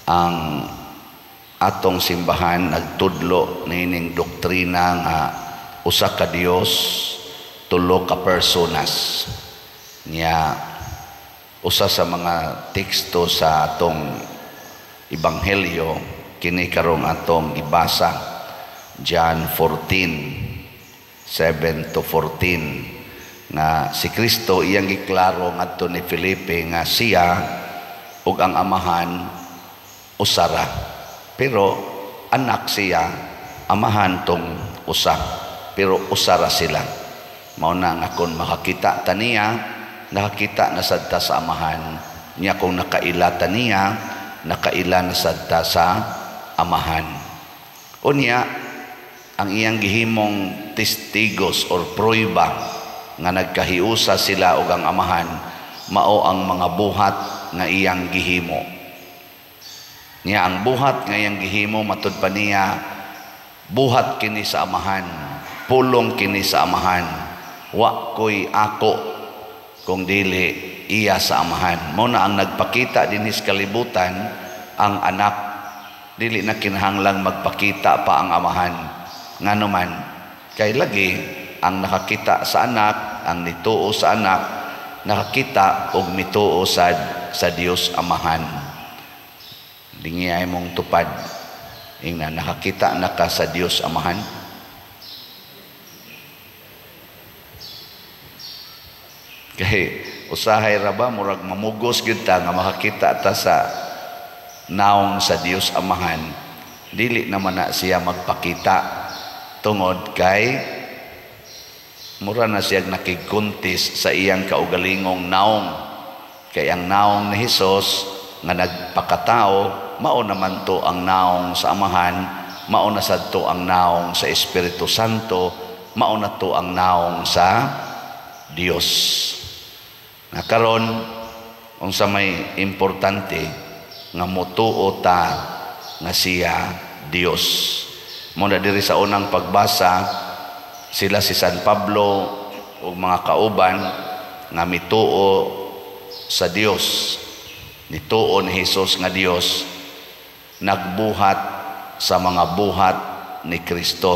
Ang atong simbahan nagtudlo niining doktrina nga usa ka Dios, tulo ka personas. Nya usa sa mga teksto sa atong ebanghelyo kini karong atong gibasa, John 14:7 to 14, nga si Kristo iyang giklaro ngadto ni Felipe nga siya ug ang Amahan usara. Pero anak siya, Amahan tong usa, pero usara sila. Mao na nga kung makakita ta niya, nakakita na sad ta sa Amahan. Nya kung nakaila ta niya, nakaila na sad ta sa Amahan. Unya ang iyang gihimong testigos or prueba nga nagkahiusa sila ug ang Amahan, mao ang mga buhat nga iyang gihimo. Niya ang buhat nga iyang gihimo, matud pa niya, buhat kini sa Amahan, pulong kini sa Amahan. Wa ko'y ako kung dili iya sa Amahan. Mao na ang nagpakita dinhi sa kalibutan ang anak, dili na kinahanglang magpakita pa ang Amahan. Ngano man, kay lagi ang nakakita sa anak, ang nituo sa anak, nakakita og mituo sad sa Dios Amahan. Lingi ay mong tupad. Ingna, nakakita na ka sa Dios Amahan? Kay usahay ra ba murag mamugos gyud ta nga makakita ta sa naong sa Dios Amahan, dili naman na siya magpakita tungod kay mura na siya nakigkuntis sa iyang kaugalingong naong. Kay ang naong ni Hesus nga nagpakatao, mao naman to ang naong sa Amahan, mao na sad to ang naong sa Espiritu Santo, mao na to ang naong sa Dios. Na karon unsa may importante nga motuo ta nga siya Dios. Mo na diri sa unang pagbasa, sila si San Pablo ug mga kauban nga mituo sa Dios, nituo ni Hesus nga Dios, nagbuhat sa mga buhat ni Kristo.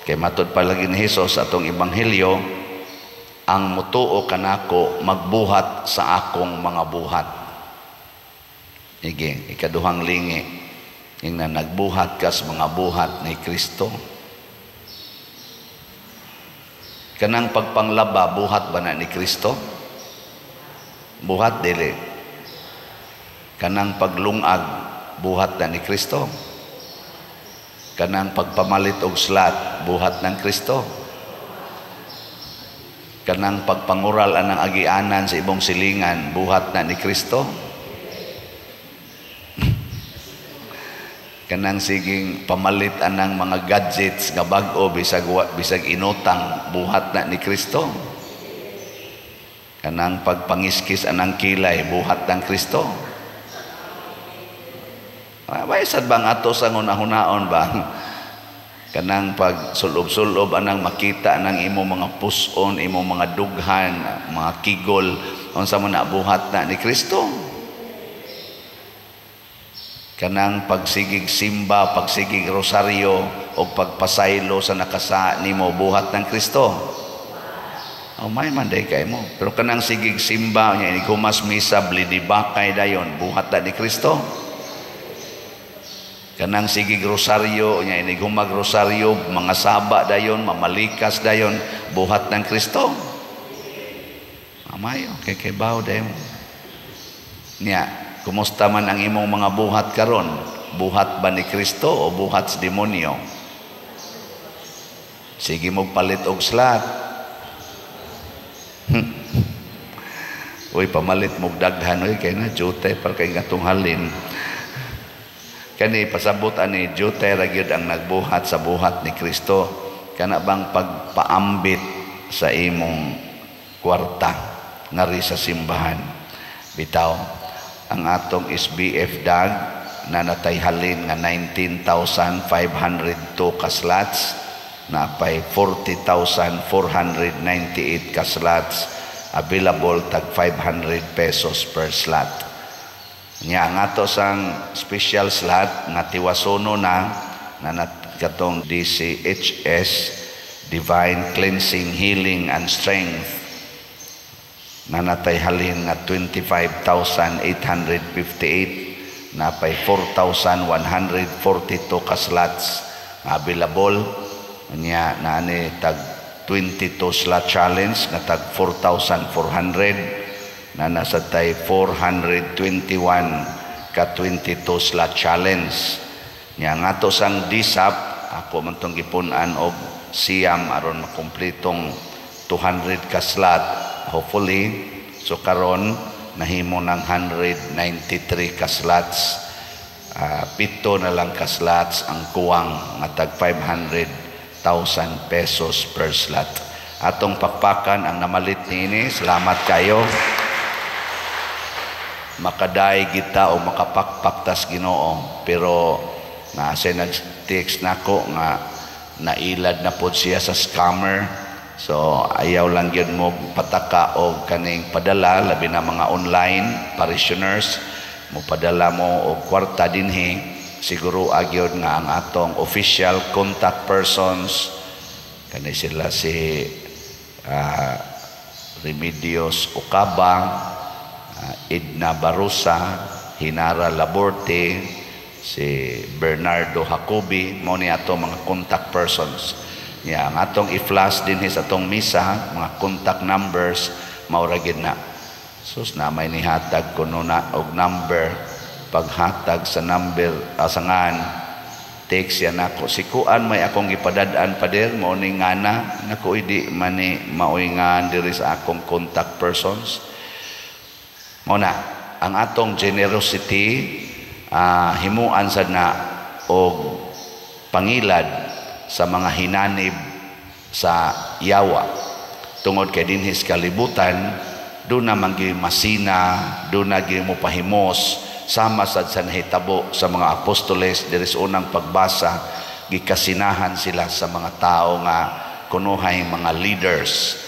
Kay matud palagi ni Hesus atong ebanghelyo, ang mutuo kanako magbuhat sa akong mga buhat. Ige, ikaduhang lingi, ingna nagbuhat ka sa mga buhat ni Kristo. Kanang pagpanglaba, buhat ba na ni Kristo? Buhat dili. Kanang paglungag, buhat na ni Kristo. Kanang pagpamalit og slat, buhat ng Kristo. Kanang pagpangural anang agianan sa ibong silingan, buhat na ni Kristo. Kanang siging pamalit anang mga gadgets nga bag-o bisag bisag inutang, buhat na ni Kristo. Kanang pagpangiskis anang kilay, buhat ng Kristo. May sad bang ato sa ngunahunaon ba? Kanang pagsulob-sulob anang makita anang imo mga puson, imo mga dughan, mga kigol, unsa man na buhat na ni Kristo. Kanang pagsigig simba, pagsigig rosaryo o pagpasaylo sa nakasa nimo, buhat ng Kristo. Oh, may man day kay mo. Pero kanang sigig simba nya inighumas misa blidibakay dayon, buhat na ni Kristo. Kanang sigig rosaryo nya inighumag rosaryo, mga saba dayon, mamalikas dayon, buhat ng Kristo. Amayo kay kay baw dayon. Nya, kumusta man ang imong mga buhat karon? Buhat ba ni Kristo o buhat sa demonyo? Sige mo palit og slat. Uy, pamalit mo daghan uy kay na jute para kay gatong halin. Kani pasabot ani jute ra gyud ang nagbuhat sa buhat ni Kristo. Kana bang pagpaambit sa imong kwarta ngari sa simbahan. Bitaw ang atong SBF dag na natay halin nga 19,502 ka slots, napay 40,498 ka slots available tag 500 pesos per slot. Nya ang ato sang special slot nga tiwasono na na katong DCHS, Divine Cleansing, Healing and Strength, na natay halin nga 25,858, napay 4,142 ka slots nga available. Nya naani tag 22 slot challenge nga tag 4,400, na nasa tay 421 ka 22 slot challenge. Nya nga to sang DSAP, ako man tong gipun-an og siyam aron makumpletong 200 ka slot, hopefully. So karon nahimo ng 193 ka slots, 7 na lang ka slots ang kuwang nga tag 500,000 pesos per slot. Atong pakpakan ang namalit niini. Salamat kayo. Makaday kita o makapakpak tas Ginoo, pero naa say nag-text nako nga nailad na pod siya sa scammer. So ayaw lang gyud mo pataka og kaning padala, labi na mga online parishioners. Mo padala mo og kwarta dinhi, siguro agyod nga ang atong official contact persons, kani sila si Remedios Ocaba, Edna Barosa, Hinara Laborte, si Bernardo Jacobi, mao ni ato mga contact persons. Ya, ang atong i-flash din sa atong misa, mga contact numbers, mao ra gid na. Sus, na may nihatag kuno na og number, paghatag sa number asangan, text siya nako, "Si kuan may akong gipadad-an, pader, mao ni ngana nako." Idi mani maoy ngan diri sa akong contact persons. Mao na ang atong generosity, himuan sad na og pangilad sa mga hinanib sa yawa, tungod kay dinhi sa kalibutan do na man masina, do na gyud mo pahimos, sama sad sa nahitabo sa mga apostoles diri sa unang pagbasa. Gikasinahan sila sa mga tao nga kunuhay mga leaders,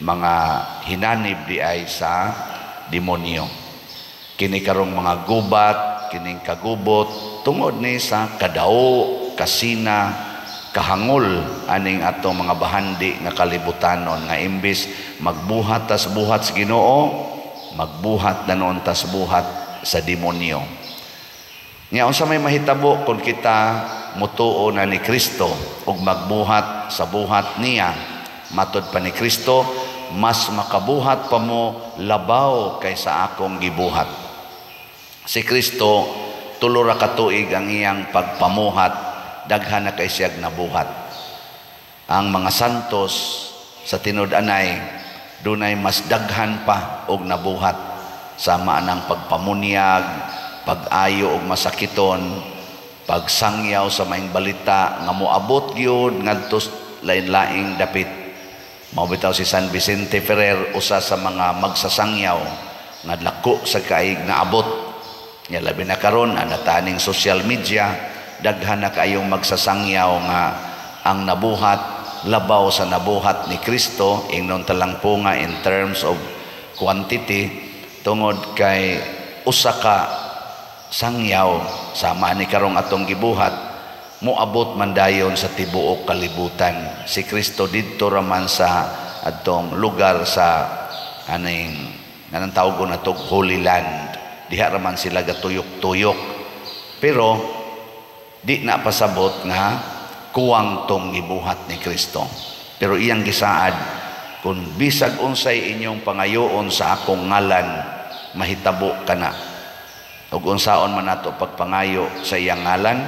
mga hinanib di ay sa demonyo. Kini karong mga gubat, kining kagubot, tungod ni sa kadao, kasina, kahangol aning atong mga bahandi nga kalibutanon, nga imbis magbuhat tas buhat sa Ginoo, magbuhat na noon tas buhat sa demonyo. Nya unsa may mahitabo kung kita mutuo na ni Kristo ug magbuhat sa buhat niya? Matod pa ni Kristo, "Mas makabuhat pa mo labaw kaysa akong gibuhat." Si Kristo, 3 ra ka tuig ang iyang pagpamuhat, daghan na kay siyag nabuhat. Ang mga santos sa tinud-anay, dunay mas daghan pa og nabuhat, sama anang pagpamunyag, pag-ayo og masakiton, pagsangyaw sa maing balita nga moabot gyud ngadto lain-laing dapit. Mao bitaw si San Vicente Ferrer, usa sa mga magsasangyaw nga lako sa kaig naabot. Nya labi na karon anataning social media, daghan na kaayong magsasangyaw nga ang nabuhat labaw sa nabuhat ni Kristo. Ingnon talang po nga in terms of quantity, tungod kay usa ka sangyaw sama ni karong atong gibuhat, moabot man dayon sa tibuok kalibutan. Si Kristo didto raman sa atong lugar sa aning nganang tawgon natog Holy Land, diha raman sila gatuyok-tuyok, pero di na pasabot nga kuwang tong gibuhat ni Kristo. Pero iyang gisaad, "Kung bisag unsay inyong pangayoon sa akong ngalan, mahitabo kana." Ug unsaon man nato pagpangayo sa iyang ngalan?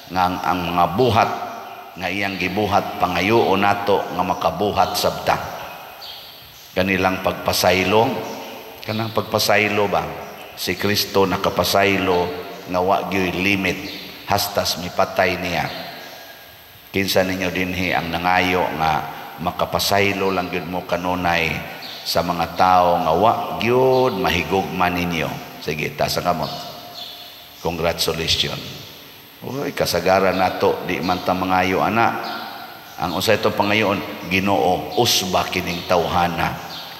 Nga ang mga buhat nga iyang gibuhat, pangayoon nato nga makabuhat sabta. Kanilang pagpasaylo, kanang pagpasaylo ba, si Kristo nakapasaylo nga wa gyoy limit hastas mipatay niya. Kinsa ninyo dinhi ang nangayo nga makapasaylo lang gyud mo kanunay sa mga tao nga wa gyud mahigugma ninyo? Sige, taas ang kamot. Congratulations. Uy, kasagaran nato di man ta mangayo ana. Ang usa itong pangayoon, "Ginoo, usba kining tawhana."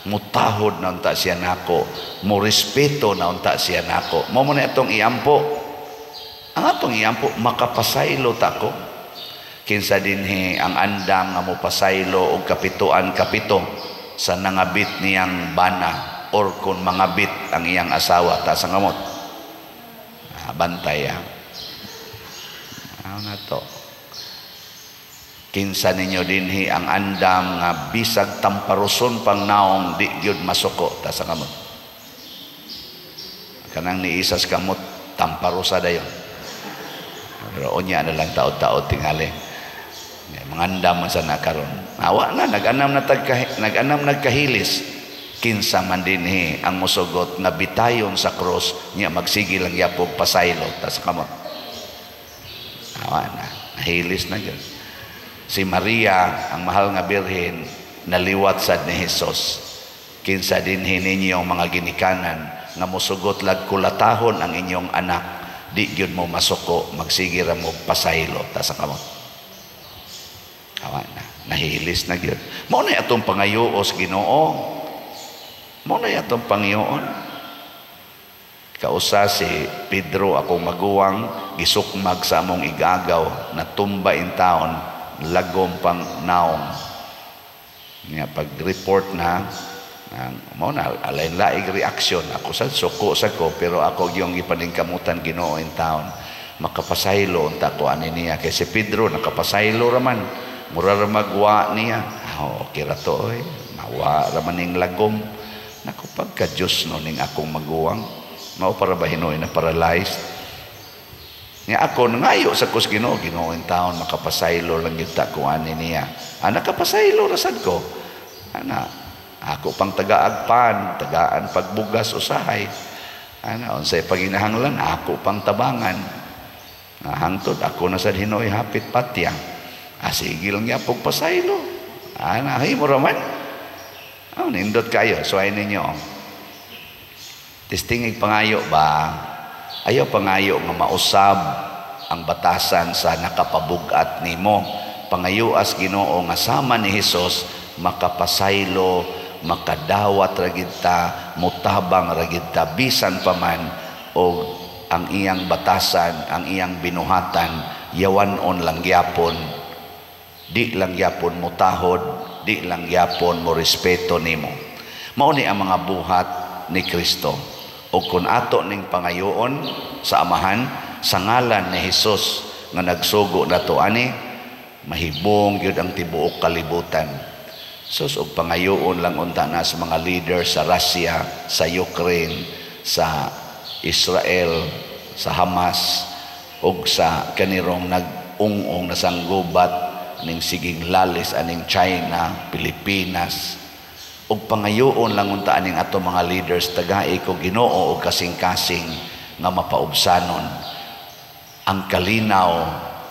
Mutahod na unta siya nako, mo respeto na unta siya nako. Mao mo na atong iampo. Ang atong iampo, makapasaylo ta ko. Kinsa dinhi ang andam nga mopasaylo og kapituan kapito sa nangabit niyang bana or kung mangabit ang iyang asawa? Taas ang kamot. Ah, bantay ah. Ano na to? Kinsa ninyo dinhi ang andam nga bisag tamparuson pang naong, di gyud masuko? Taas ang kamot. Kanang niisas kamot, tamparusa dayon. Pero unya na lang, taod-taod tingali. Mangandam man sa nakaron. Awa na nag-anam na tagka, nag-anam nagkahilis. Kinsa man dinhi ang mosugot nga bitayon sa cross niya magsige lang yapog pasaylo? Tas kamot. Awa na, nahilis na gyud. Si Maria, ang mahal nga birhen, naliwat sad ni Jesus. Kinsa dinhi ninyo mga ginikanan nga mosugot lag kulatahon ang inyong anak, di gyud mo masuko, magsige ra mo pasaylo? Tas ang kamot. Awa na, nahilis na gyud. Mao na atong pangayuos Ginoo. Mao na atong pangayoon. Kausa si Pedro, akong maguwang, gisukmag sa among igagaw, natumba in town, lagom pang naong. Nga pag-report na, ang mao na alain laig reaksyon ako, sa suko sa ko, pero ako yung gipaningkamutan, Ginoo in town, makapasaylo unta ko ani niya, kay si Pedro nakapasaylo raman, mura ra magwa niya. Oh, okay ra to oy, mawa ra man ning lagom. Nako, pagka Diyos no ning akong maguwang, mao para ba hinuoy na paralyzed nga ako nangayo sa kus Ginoo, Ginoo in town, makapasaylo lang gyud ta ko ani niya. Ah, nakapasaylo ra sad ko ana. Ako pang tagaagpan, tagaan pagbugas usahay. Ana, unsay paginahanglan, ako pang tabangan. Ah, hangtod ako na sad hinuoy hapit patya. Ah, sige lang yapog pasaylo. Ana, himo ra man. Oh, nindot kayo, suway ninyo. Testingig pangayo ba? Ayaw pangayo nga mausab ang batasan sa nakapabugat nimo. Pangayoas Ginoo nga sama ni Hesus, makapasaylo, makadawat ra gid ta, mutabang ra gid ta, bisan pa man og ang iyang batasan, ang iyang binuhatan, yawan-on lang gyapon, di lang gyapon mutahod, di lang gyapon mo respeto nimo. Mao ni ang mga buhat ni Kristo. O kung ato ning pangayoon sa Amahan sa ngalan ni Hesus nga nagsugo nato ani, mahibong gyud ang tibuok kalibutan. Sus, og pangayoon lang unta na sa mga leaders sa Russia, sa Ukraine, sa Israel, sa Hamas, og sa kanirong nag-ung-ong nasanggubat ning siging lalis aning China, Pilipinas. Og pangayoon lang unta aning ato mga leaders, tagai ko Ginoo og kasing-kasing nga mapaubsanon ang kalinaw,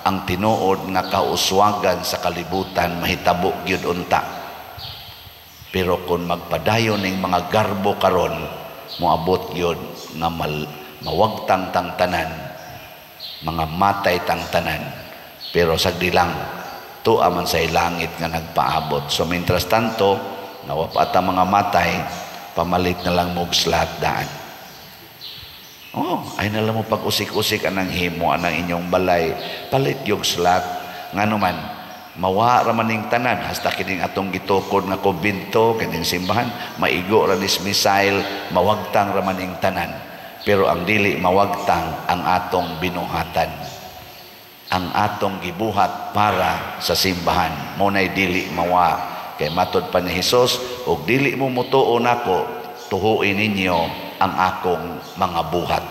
ang tinuod nga kauswagan sa kalibutan mahitabo gyud unta. Pero kung magpadayon ning mga garbo karon, moabot gyud nga mawagtang tang tanan, mga matay tang tanan. Pero sagdi lang, tuwa man sa langit nga nagpaabot. So mientras tanto nga wa pa ta mga matay, pamalit na lang mo slot daan. Oh, ay na lang mo pag-usik-usik anang himo anang inyong balay, palit yung slot. Ngano man mawa ra man ning tanan, hasta kining atong gitukod nga kumbento, kining simbahan, maigo ra nis missile, mawagtang ra man ning tanan. Pero ang dili mawagtang, ang atong binuhatan, ang atong gibuhat para sa simbahan, mo nay dili mawa. Kay matod pa ni Hesus, og dili mo mutuo nako, tuhuin ninyo ang akong mga buhat.